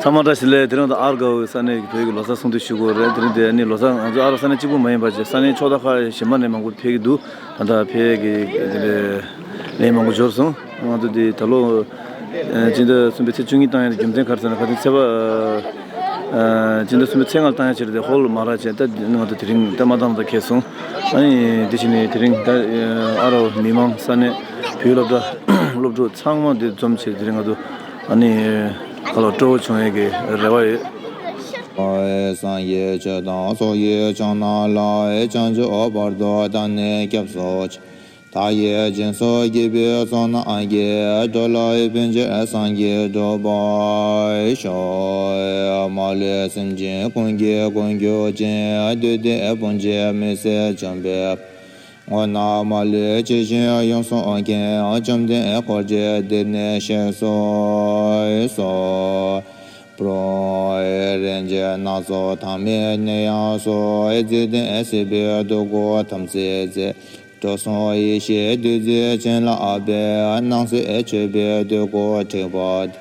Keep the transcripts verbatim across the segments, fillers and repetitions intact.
ཚང་མ་བཀྲ་ཤིས་བདེ་ལེགས། དེ་རིང་ད་ཨར་དགའ་བོའི་ས་གནས་ཀྱི་བོད་ཀྱི་ལོ་གསར་གསུང་དུས་ཞུ་དགོས་རེད། དེ་རིང་དེ་ནི་ལོ་གསར་ང་ཚོ་ཨ་རོ་ས་གནས་གཅིག་པུ་མ་ཡིན་པ་བྱས་ས་གནས་ཕྱོགས་མཐའ་ཁག་གཞན་པ་ནས་མང་པོ་ཕེབས་ཀྱི་འདུག་ད་ལྟ་ཕེབས་ཀྱི་དེ་འདྲའི་ལན་མང་པོ་འབྱོར་སོང་། ང་ཚོ་དེ་ད་ལོ་ཨ་སྤྱི་ཟླ་གསུམ་པའི་ཚེས་བཅུ་གཉིས་བཏང་ཡ་རྒྱུ་མཚན་ག་རེ་ཟེར་ན། ཁ་སང་ཚེས་པ་ཨ་སྤྱི་ཟླ་གསུམ་པའི་ཚེས་ལྔ་ལ་བཏང་ཡ་ཕྱིར་དེ་ཧོལ་མ་རག་བྱས། ད་ང་ཚོ་དེ་རིང་ད་མ་བཏང་ད་ཁེལ་སོང་། ཨ་ནི་དེ་བཞིན་ནས་དེ་རིང་ད་ཨ་རོ་མི་མང་ས་གནས་བོད་སློབ་གྲྭ་སློབ་ཕྲུག་ཚང་མ་དེ་འཛོམས་བྱས་དེ་རིང་ང་ཚོ་ཨ་ནི་ཁ་ལོ་སྤྲོ་བོ་བྱུང་ཡས་ཀྱི་རེ་བ་ཡོད། སངས་རྒྱས་ཆོས་དང་ཚོགས་ཀྱི་མཆོག་རྣམས་ལ། བྱང་ཆུབ་བར་དུ་བདག་ནི་སྐྱབས་སུ་མཆི། མཐའ་ཡས་སྦྱིན་སོགས་བགྱིས་པའི་ཚོགས་རྣམས་ཀྱིས། འགྲོ་ལ་ཕན་ཕྱིར་སངས་རྒྱས་འགྲུབ་པར་ཤོག་མ་ལུས་སེམས་ཅན་ཀུན་གྱི་མགོན་གྱུར་ཅིང་། བདུད་སྡེ་ཕོ་མོའི་མི་ཚེ་འཇོམས་པའི། ངོ་ན་མ་ལུས་ཇི་བཞིན་ཡོངས་སུ་མཁྱེན། བཅོམ་ལྡན་འཁོར་བཅས་འདི་ནས་གཤེགས་སུ་གསོལ། འཁོར་དང་རིན་ཆེན་སྣ་ཚོགས་མཐའ་མེད་ནས་ཡང་སོ། འཇིག་རྟེན་སྲིད་པའི་སྡུག་བསྔལ་ཐམས་ཅད་སེལ། འགྲོ་གསུམ་ཡེ་ཤེས་བདུད་རྩིས་བྱིན་བརླབས་པའི། སྣང་སྲིད་མཆོད་པའི་དུས་འཁོར་འཁྲིགས་པ་འདི།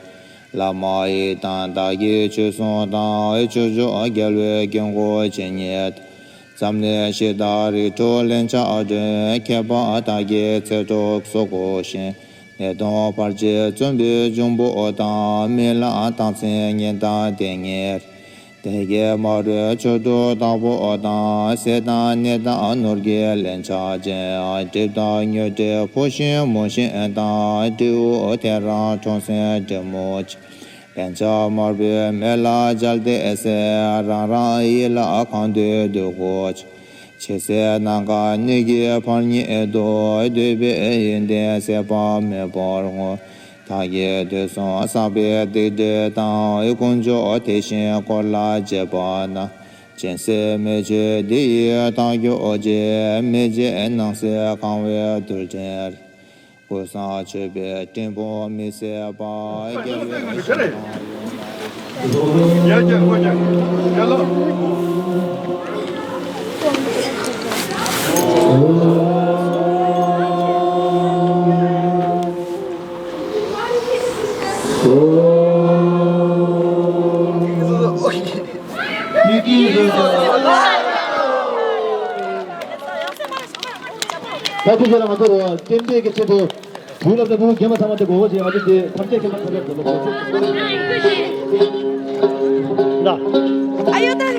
བླ་མ་ཡི་དམ་བདག་གིས་ཆོས་གསུངས་དང་། ཕྱོགས་བཅུའི་རྒྱལ་བའི་དཀྱིལ་འཁོར་ཇི་སྙེད་དུ། འཛོམས་ནས་གཞི་བདག་རིགས་དྲུག་ལན་ཆགས་སྒྲོལ། མཁས་པ་དག་གིས་ཚེ་སྟོབས་སུ་བཀུག་ཅིང་། ནད་གདོན་བར་ཆད་བཅོམ་པའི་འབྱུང་པོ་དང་། རྨི་ལམ་རྟགས་མཚན་ཉིད་དང་དེ་ཉིད་རེད། དེ་སྐད་སྨྲ་བའི་ཆོ་འཕྲུལ་དྭགས་པོ་དང་། སྲེད་དང་ནད་དང་ནོར་གྱི་ལན་ཆགས་ཅན། གྲིབ་དང་སྨྱོ་འདྲེ་ཕོ་ཤིང་མོ་ཤིང་དང་། སྤྲེའུ་ཐེའུ་རང་ཁྲོ་སེང་འདྲེ་མོ་ཆེ། ལན་ཆགས་དམར་པོའི་མེ་ལ་སྦྱར་ཏེ་བསད། རང་རང་ཡིད་ལ་གང་འདོད་སྡུག་གོ་ཆེ། ཇི་སྲིད་ནམ་མཁའ་གནས་ཀྱི་བར་ཉིད་དུ། འདོད་པའི་ཡོན་ཏན་ཟད་པ་མེད་པར་བསྔོ། བདག་གིས་དུས་གསུམ་བསགས་པའི་སྡིག་སྒྲིབ་དང་། དཀོན་མཆོག་དེ་བཞིན་འཁོར་ལ་བཅས་པ་རྣམས། སྦྱིན་སྲེག་མེ་མཆོད་འདི་ཡིས་དག་གྱུར་ཅིག་མི་མཇེད་སྣང་སྲིད་གང་བའི་རྡུལ་ཕྲན་རེ། ཀུན་བཟང་མཆོད་པའི་སྤྲིན་ཕུང་མི་ཟད་པ། རྒྱལ་བའི་ཞིང་ཁམས་ཡོངས་ལ། ད་ཐུགས་རྗེ་ལ་ང་ཚོ་རོ་རྟེན་འབྲེལ་གྱི་ཆེད་དུ་བོད་སློབ་གྲྭ་ཕྲུ་གུ་རྒན་པ་ཚང་མ་དེ་དགོས་པ་བྱས། ང་ཚོ་དེ་ཐམས་ཅད་ཁྱེད་རང་ཐམས་ཅད་དགོས་པ་བྱས། ཨ་ཡོ་ད།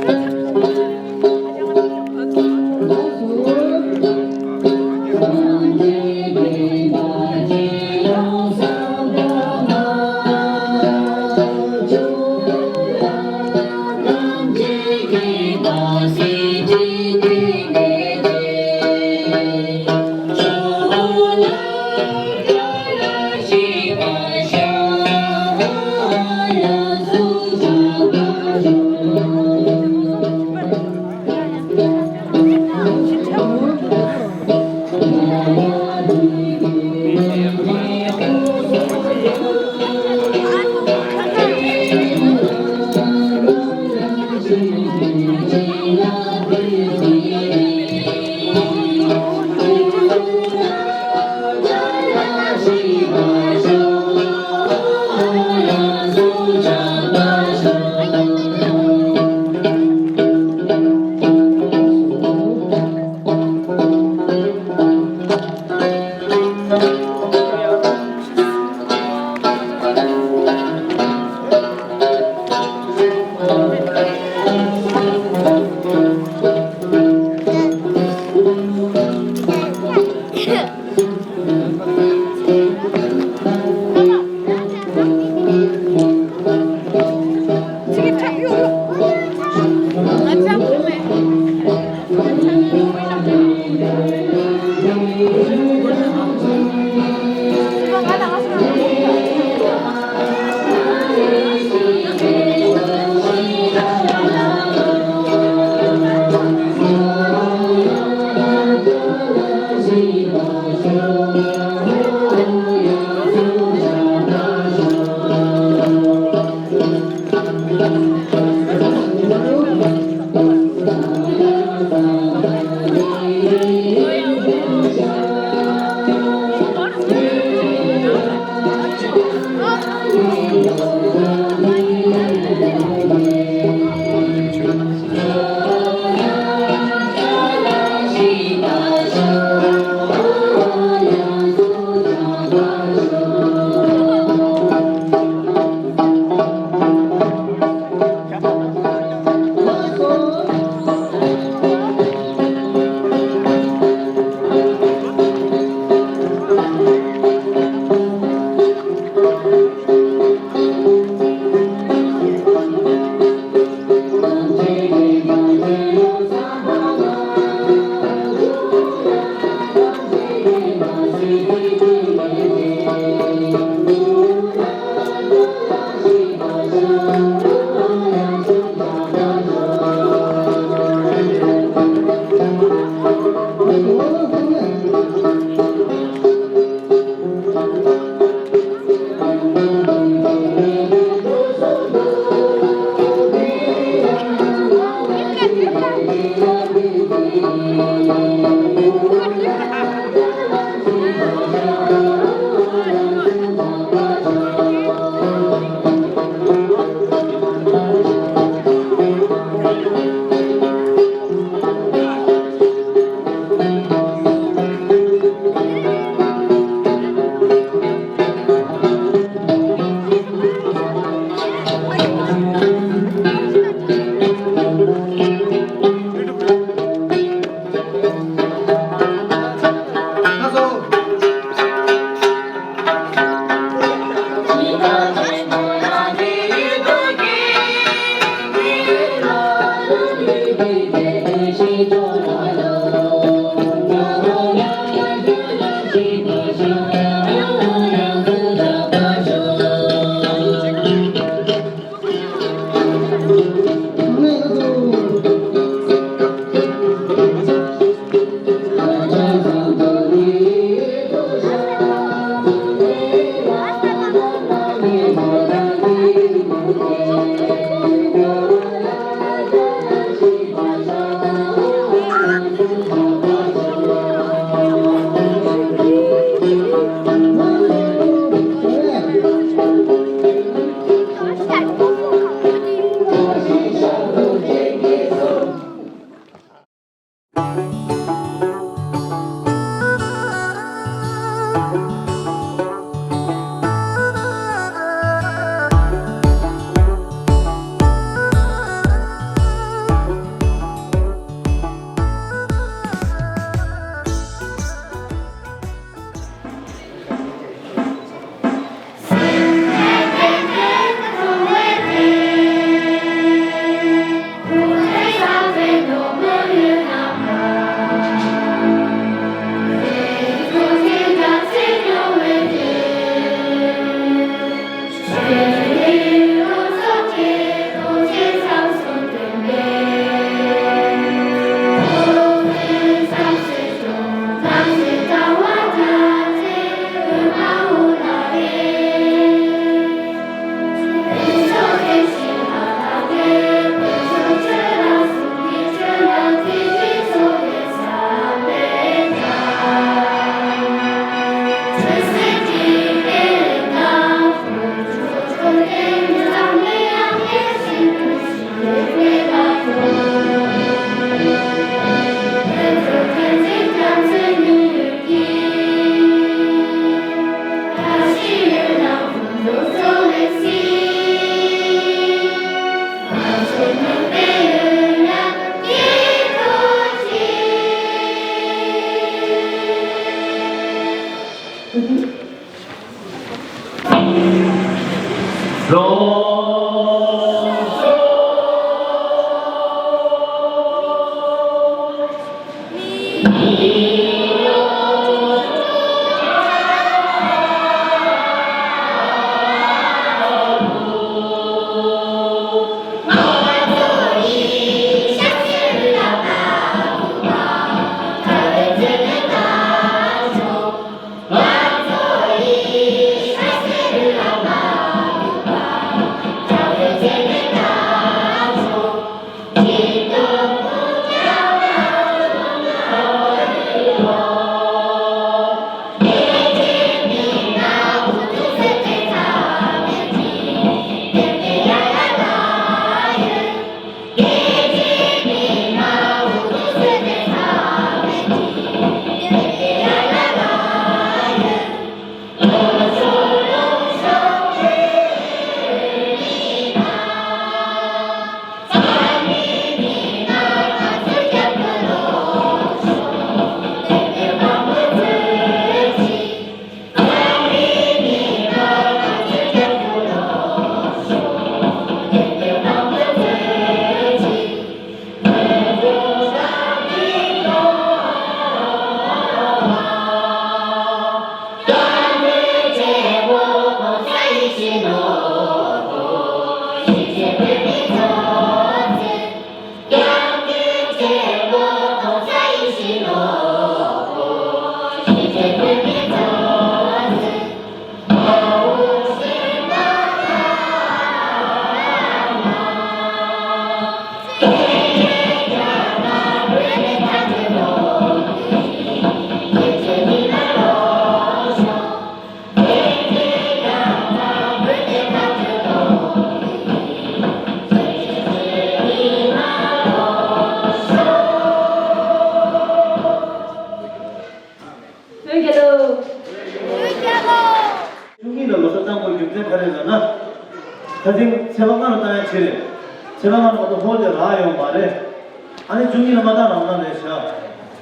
བཏང་ཡ་ཆེ་རེད། ཚེ་རང་ལ་མ་གཏོགས་ཧོལ་དེ་རག་ཡོད་མ་རེད། ཨ་ནི་བཅུ་གཉིས་ལ་མ་བཏང་རང་བཏང་རེད་ཤག་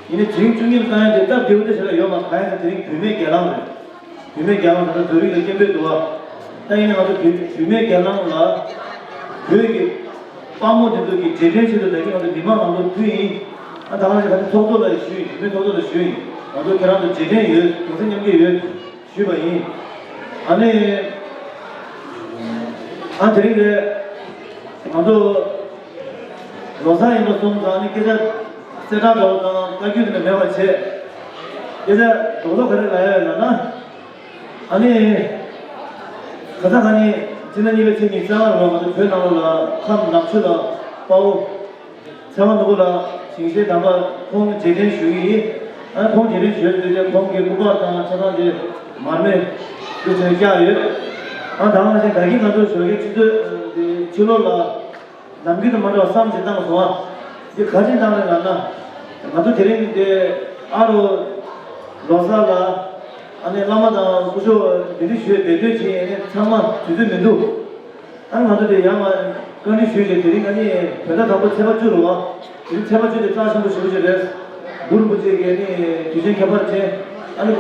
ཡིན་ནའི་དེ་རིང་བཅུ་གཉིས་ལ་བཏང་ཡ་དེ་སྟབས་བདེ་པོ་དེ་ཞིག་ལ་ཡོད་མ་གང་ཡིན་ན་དེ་རིང་བུད་མེད་སྒེར་ལངས་རེད། བུད་མེད་རྒྱལ་དབང་ད་ལྟ་བོད་རིགས་ལ་སྐད་འབོད་འདུག་བ། ད་ཡིན་ན་ང་ཚོ་བུད་བུད་མེད་རྒྱལ་དབང་ལ་བོད་ཀྱི་དཔའ་མོ་དེ་ཚོ་གི་རྗེས་དྲན་ཆེད་དུ་ད་གིན་ང་ཚོ་མི་མང་ནང་ལོགས་ཕུལ་ཡིན། ཨ་ད་ག་ནང་བཞིན་ད་ལྟ་ཚོགས་གཙོ་ལ་ཞུས་ཡིན། བུད་མེད་ཚོགས་གཙོ་ལ་ཞུས་ཡིན། ང་ཚོ་ཁྱེད་རང་ཚོ་རྗེས་དྲན་ཡོད། གདུང་སེམས་མཉམ་སྐྱེད་ཡོད་ཞུས་པ་ཡིན། ཨ་ནི་ཨ་དེ་རིང་རེད། ང་ཚོ་ལོ་གསར་ཡིན་པ་སོང་ཙང་ནི་སྐད་ཆ་གསལ་བསྒྲགས་འདྲ་བོ་དང་བཀའ་བཀྱོན་དེ་འདྲ་མེད་པ་བྱས། སྐད་ཆ་རྡོག་རྡོག་ག་རེ་ལབ་ཡ་ཡོད་ལབ་ན། ཨ་ནི། ཁ་སང་ཁ་ཉིན་སྤྱི་ཟླ་གཉིས་པའི་ཚེས་ཉི་ཤུ་རྩ་ལྔ་ལ་ང་ཚོ་བོད་ནང་ལོགས་ལ་ཁམས་ནག་ཆུ་ལ་དཔའ་བོ་ཚེ་དབང་ནོར་བུ་ལགས་ཞིང་གཤེགས་དམ་པ་ཁོང་རྗེས་དྲན་ཞུ་གི་ཡིན། ཨ་ཁོང་རྗེས་དྲན་ཞུ་ཡ་དེ་ཁོང་གི་སྐུ་པར་དང་ཆ་ཚང་དེ་མར་མེ་དུ་ཆེན་བཀྱག་ཡོད། ཨ་ད་ག་ནང་བཞིན་ད་གིན་ང་ཚོ་ཞོགས་ཀའི་ཆུ་ཚོད་དེ་ཕྱི་ལོགས་ལ། ནམ་རྒྱུན་དང་མ་འདྲ་བ་བསམ་ཅིག་བཏང་སོང་ཨ། འདི་ག་ཅིག་བཏང་རེད་ལབ་ན། ང་ཚོ་དེ་རིང་འདི་ཨ་རོ་ལོ་གསར་ལ་ཨ་ནི་བླ་མ་དང་སྐུ་ཞབས་འདི་འདྲ་ཞུས་འབད་བརྩོན་བྱས་ཨ་ནི་ཚང་མ་དུས་ཚོད་མི་འདུག་ཨ་ནི་ང་ཚོ་དེ་ཡང་མ་བཀའ་འདྲི་ཞུས་རྗེས་དེ་རིང་ཨ་ནི་བོད་ཟླ་དང་པོ་ཚེས་པ་བཅུ་རེད་བ། དེ་རིང་ཚེས་པ་བཅུ་དེ་རྩ་ཆེན་པོ་ཞེ་པོ་ཅིག་རེད། གུ་རུ་རིན་པོ་ཆེ་གིས་ཨ་ནི་དུས་ཆེན་ཁྱད་པར་ཅན་ཨ་ནི་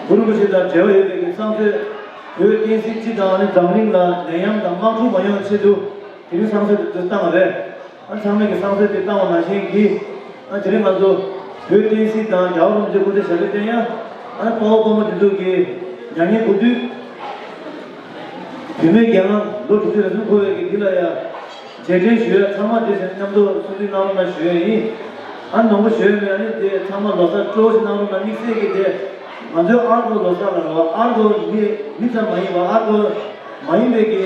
གུ་རུ་རིན་པོ་ཆེ་དང་འབྲེལ་བ་ཡོད་པའི་གི་བསང་མཆོད། བོད་བསྟན་སྲིད་སྤྱི་དང་ཨ་ནི་འཛམ་གླིང་ལ་ནད་ཡམས་དང་དམག་འཁྲུག་མ་ཡོང་ཆེད་དུ་དེ་རིང་བསང་མཆོད་དེ་བཏང་བ་རེད། ཨ་ཚང་མས་ཀྱི་བསང་མཆོད་དེ་བཏང་བ་ནང་བཞིན་གྱིས། ཨ་དེ་རིང་ང་ཚོ་བོད་བསྟན་སྲིད་དང་རྒྱལ་བ་རིན་པོ་ཆེ་སྐུ་ཚེ་ཞབས་པད་བརྟན་ཡ། ཨ་དཔའ་བོ་དཔའ་མོ་དེ་ཚོ་གི་མྱ་ངན་གུས་འདུད། བུད་མེད་རྒྱལ་དབང་ལོ་དྲུག་ཅུ་རེ་ཟུང་འཁོར་བའི་གི་འདི་ལ་ཡ། རྗེས་དྲན་ཞུ་ཡ་ཚང་མ་དེ་བཞིན་མཉམ་དུ་སྲུང་བརྩི་གནང་རོགས་གནང་ཞུ་ཡ་ཡིན། ཨ་ནོར་བུ་ཞུ་ཡ་མེད་ཨ་ནི་དེ་ཚང་མ་ལོ་གསར་སྤྲོ་བོ་ཞིག་གནང་རོགས་གནང་། དམིགས་བསལ་གྱི་དེ་ང་ཚོའི་ཨར་གོ་ལོ་གསར་ལ་རོ་ཨར་གོ་མི་མི་ཙམ་མ་ཡིན་པ་ཨར་གོ་མ་ཡིན་པའི་གི་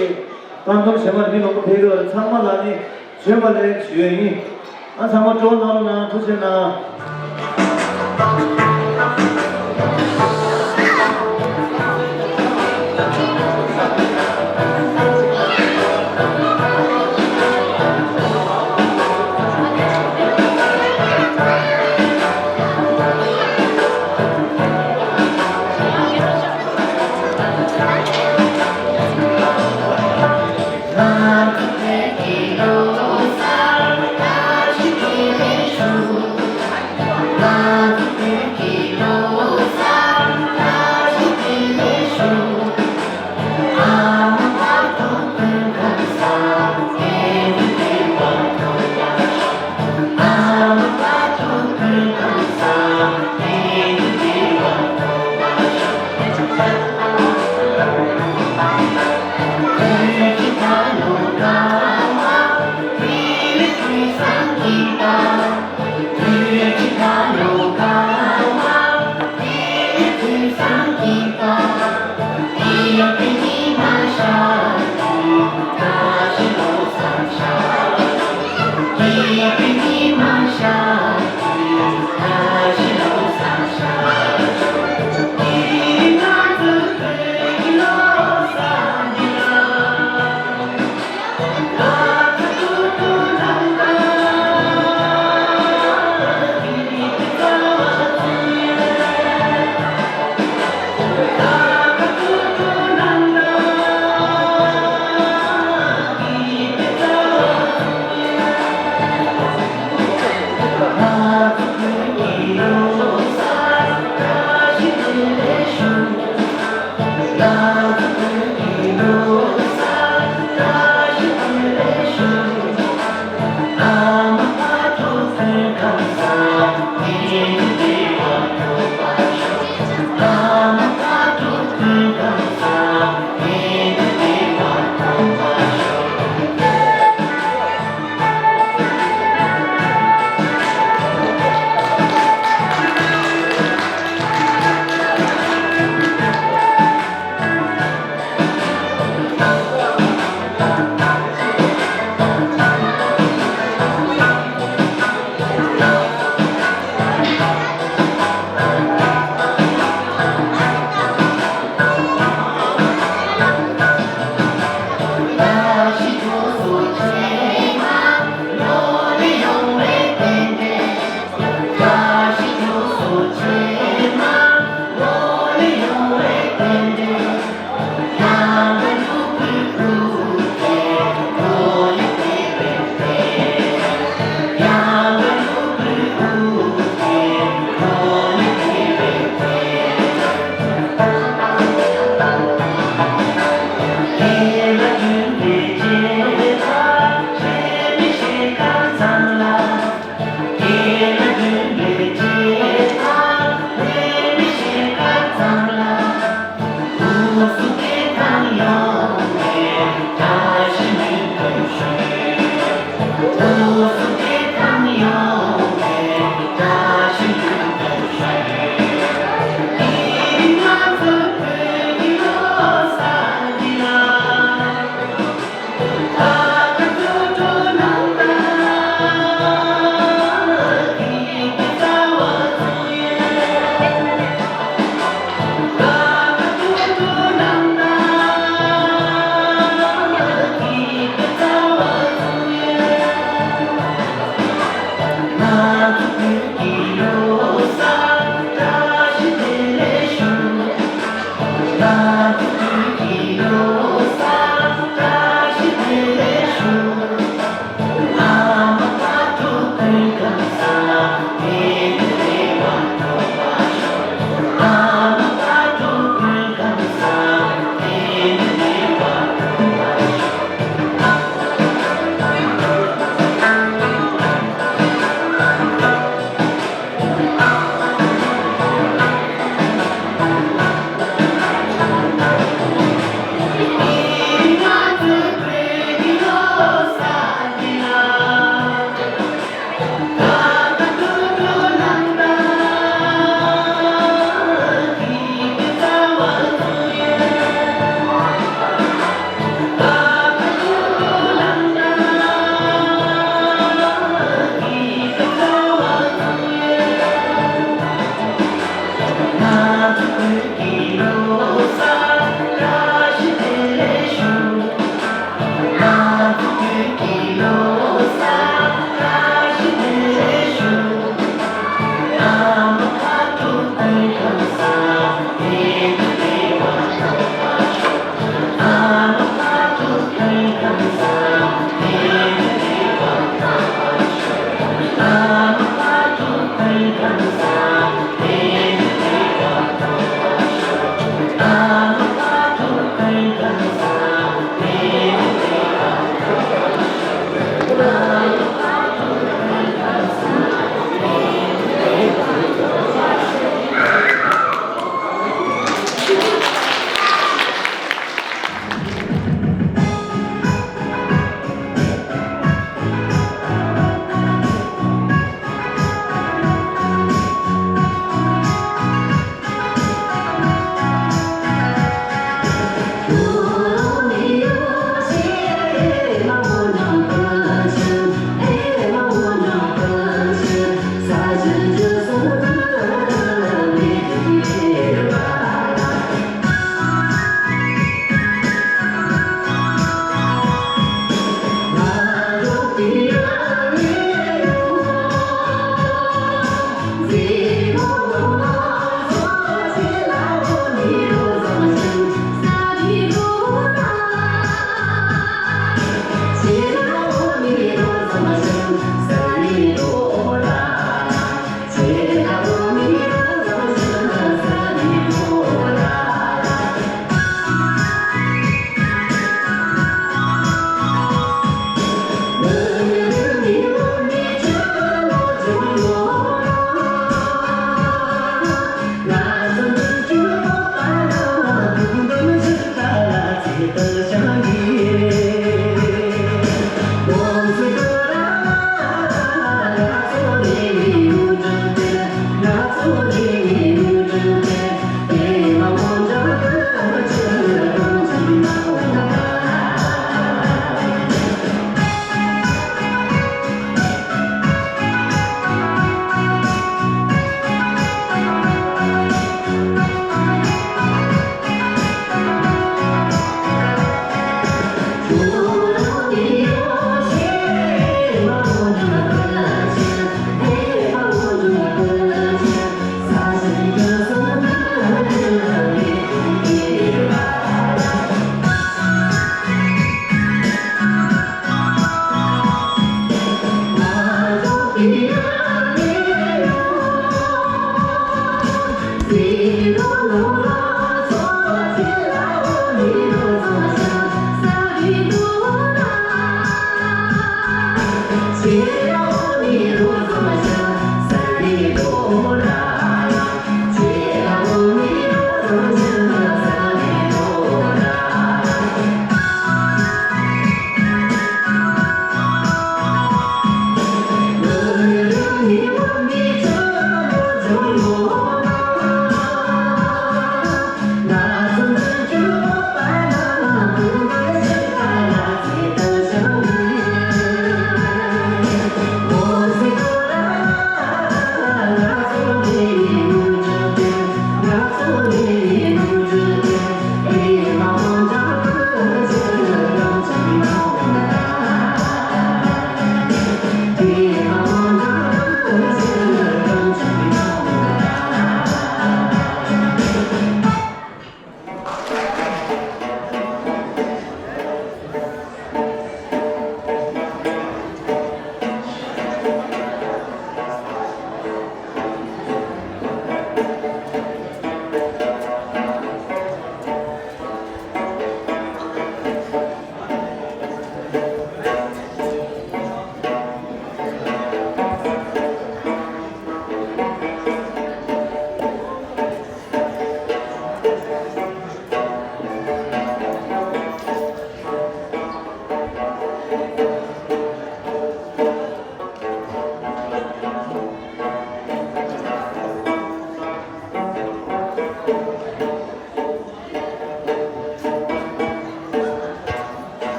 བཀའ་འདོམས་གཞན་པར་མི་མང་པོ་ཕེབས་ཡོད་རེད། ཚང་མ་ལ་ནི་བྱོན་པ་ལེགས་ཞུ་ཡས་ཡིན། ཨ་ཚང་མ་སྤྲོ་བོ་གནང་རོགས་གནང་། ཐུགས་རྗེ་གནང་།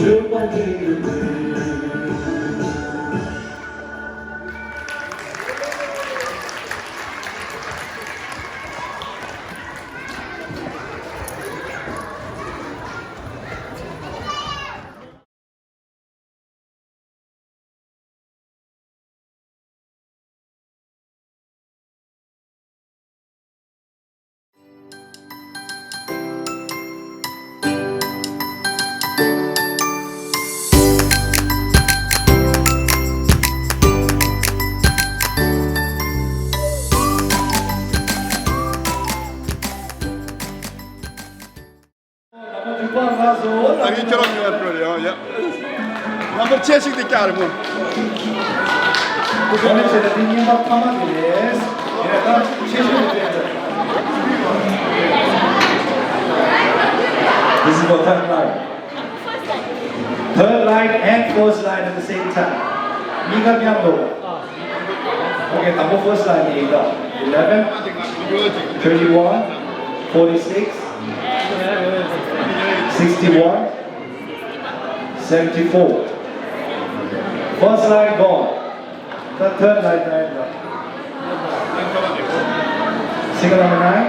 ད་གིན་ཁྱེད་རང་ངོས་སྤྲོད་ཡང་ཡ། རྣམ་པ་ཆེ་ཞིག་ཏུ་བསྐྱར་མོ། ཁོ་ནི་བྱས་ན་འདི་བརྙན་པར་མཐའ་མ་དེ་རེད། ཡ་ད་ཆེ་ཞིག་ཏུ་བསྐྱར། This is for third line. Third line and first line at the same time. གཉིས་ཀ་མཉམ་དུ། Okay, དང་པོ་first line ཡིན་ད། eleven, twenty-one, forty-six, sixty-one, seventy-four. First line gone. Third, third line, line, line. Single number nine,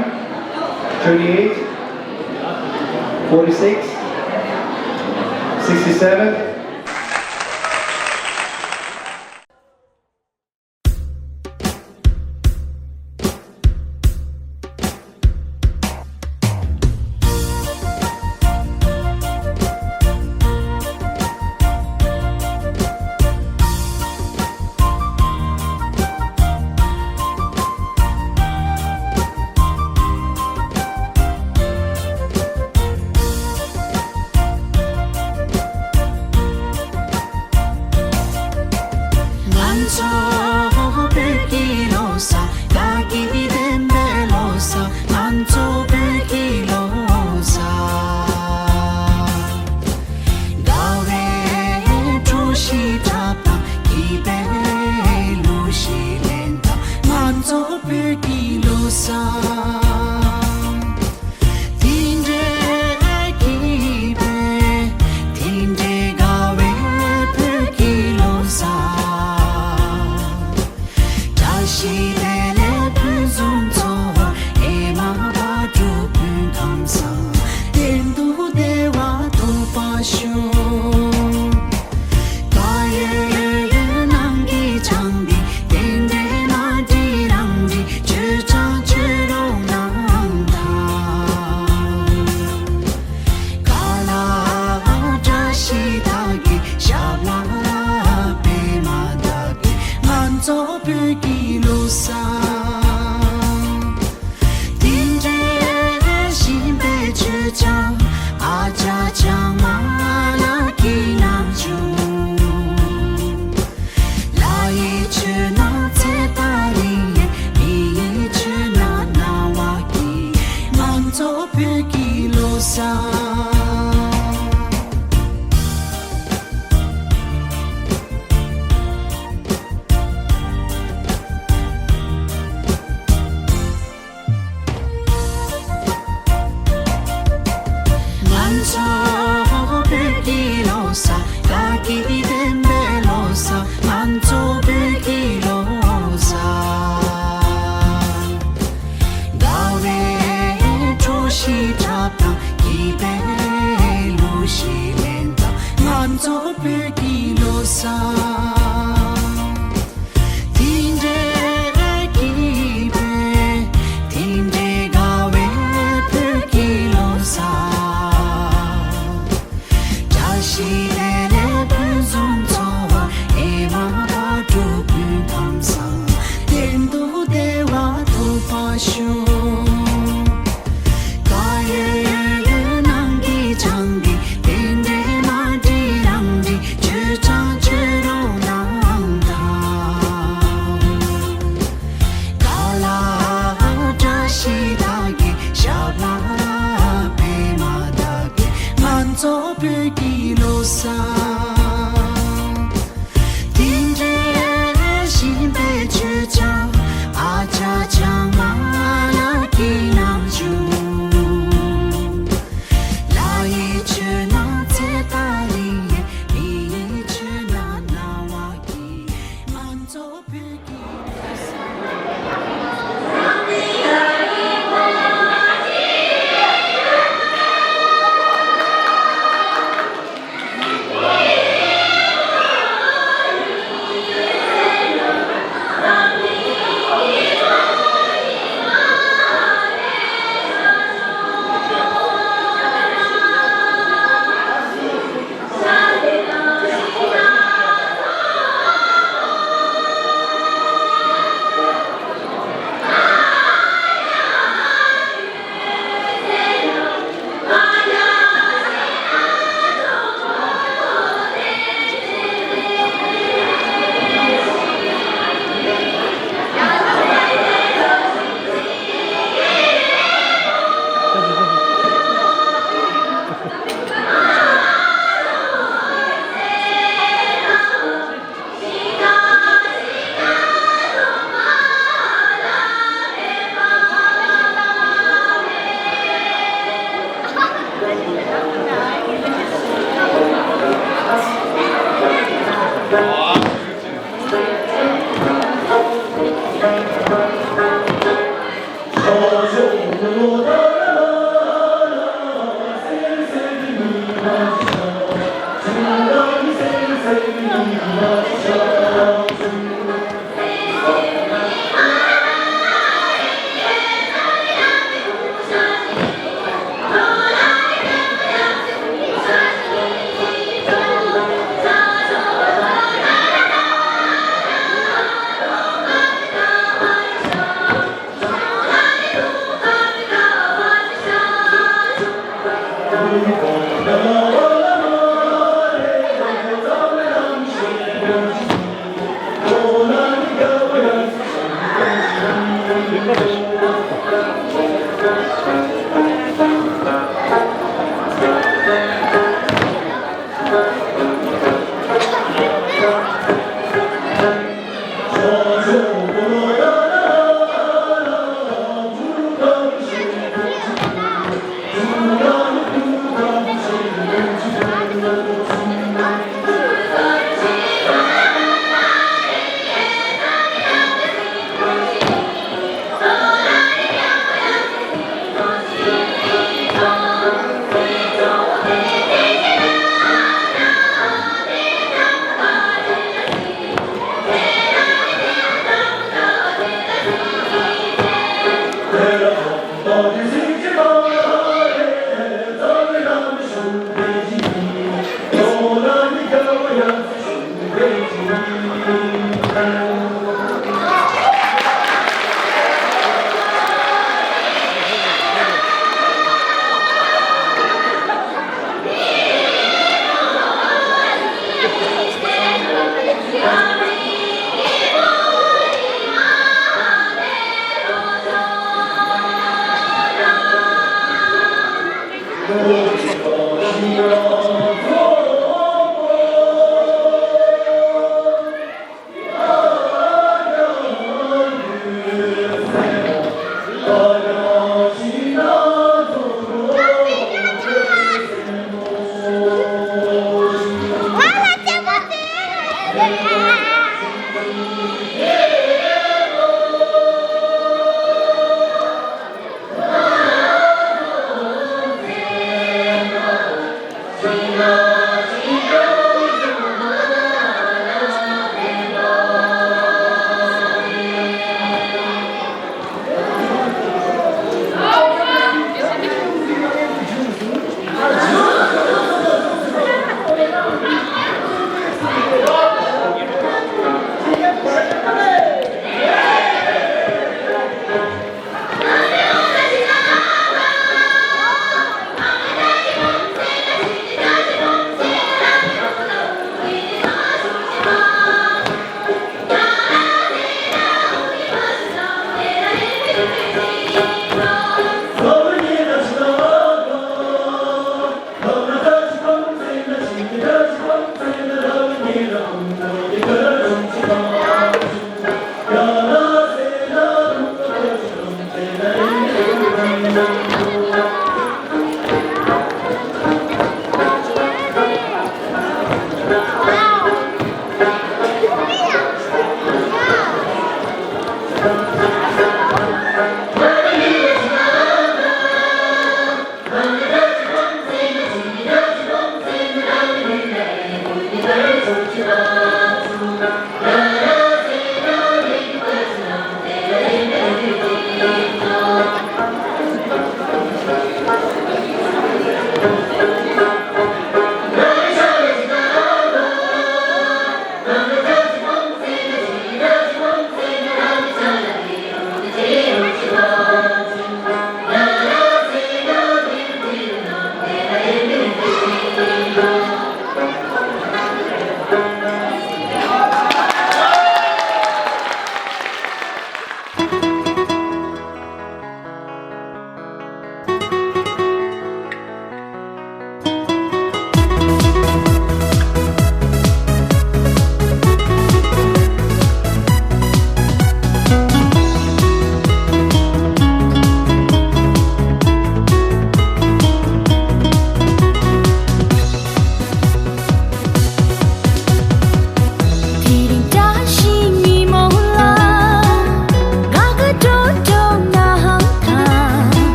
twenty-eight, forty-six, sixty-seven. ང་ཚོ་བོད་ཀྱི་ལོ་གསར། དགའ་སྐྱིད་ལྡན་པའི་ལོ་གསར། ང་ཚོ་བོད་ཀྱི་ལོ་གསར། དགའ་བའི་བཀྲ་ཤིས་འཁྲབ་དང་། སྐྱིད་པའི་གླུ་གཞས་ལེན་དང་། ང་ཚོ་བོད་ཀྱི་ལོ་གསར། དེ་འདྲའི་སྐྱིད་པའི། དེ་འདྲའི་དགའ་བའི་བོད་ཀྱི་ལོ་གསར། བཀྲ་ཤིས་བདེ་ལེགས་ཕུན་སུམ་ཚོགས། ཨེ་མ་བག་དྲོ་སྤུན་ཁམས་བཟང་། གཏན་དུ་བདེ་བ་ཐོབ་པར་ཤོག། བཀའ་ཡོད་ཡོད་ནང་གི་བྱང་འདི། རྟེན་འབྲེལ་མ་འགྲིག་རང་འགྲིག། ཆོས་ཆང་ཆོས་རོགས་གནང་དང་། ཀ་ལ་བཀྲ་ཤིས་དག་གི། ཞབས་ལ་པད་མ་དག་གི། ང་ཚོ་བོད་ཀྱི་ལོ་གསར། དེ་འདྲའི་ཞིམ་པའི་མཆོད་ཆང་། ཨ་ཅག་ཆང་མ་ལ་གི་རྣམ་ཆུང་། ལ་ཡི་ཆུ་ན་ཚེ་ཏ་རིང་། མི་ཡི་ཆུ་ན་ན་བ་གི། ང་ཚོ་བོད་ཀྱི་ལོ་གསར། ང་ཚོ་བོད་ཀྱི་ལོ་གསར། དགའ་སྐྱིད་ལྡན་པའི་ལོ་གསར། ང་ཚོ་བོད་ཀྱི་ལོ་གསར། དགའ་བའི་བཀྲ་ཤིས་འཁྲབ་དང་། སྐྱིད་པའི་གླུ་གཞས་ལེན་དང་། ང་ཚོ་བོད་ཀྱི་ལོ་གསར། དེ་འདྲའི་སྐྱིད་པའི། དེ་འདྲའི་དགའ་བའི་བོད་ཀྱི་ལོ་གསར། བཀྲ་ཤིས་བདེ་ལེགས་ཕུན་སུམ་ཚོགས། ཨེ་མ་བག་དྲོ་སྤུན་ཁམས་བཟང་། གཏན་དུ་བདེ་བ་ཐོབ་པར་ཤོག། བཀའ་ཡོད་ཡོད་ནང་གི་བྱང་འདི། རྟེན་འབྲེལ་མ་འགྲིག་རང་འགྲིག། ཆོས་ཆང་ཆོས་རོགས་གནང་དང་། ཀ་ལ་བཀྲ་ཤིས་དག་གི། ཞབས་ལ་པད་མ་དག་གི། ང་ཚོ་བོད་ཀྱི་ལོ་གསར། དེ་འདྲའི་ཞིམ་པའི་མཆོད་ཆང་། ཨ་ཅག་ཆང་མ་ལ་གི་རྣམ་ཆུང་། ལ་ཡི་ཆུ་ན་ཚེ་ཏ་རིང་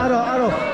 ཨ་རོ། ཨ་རོ།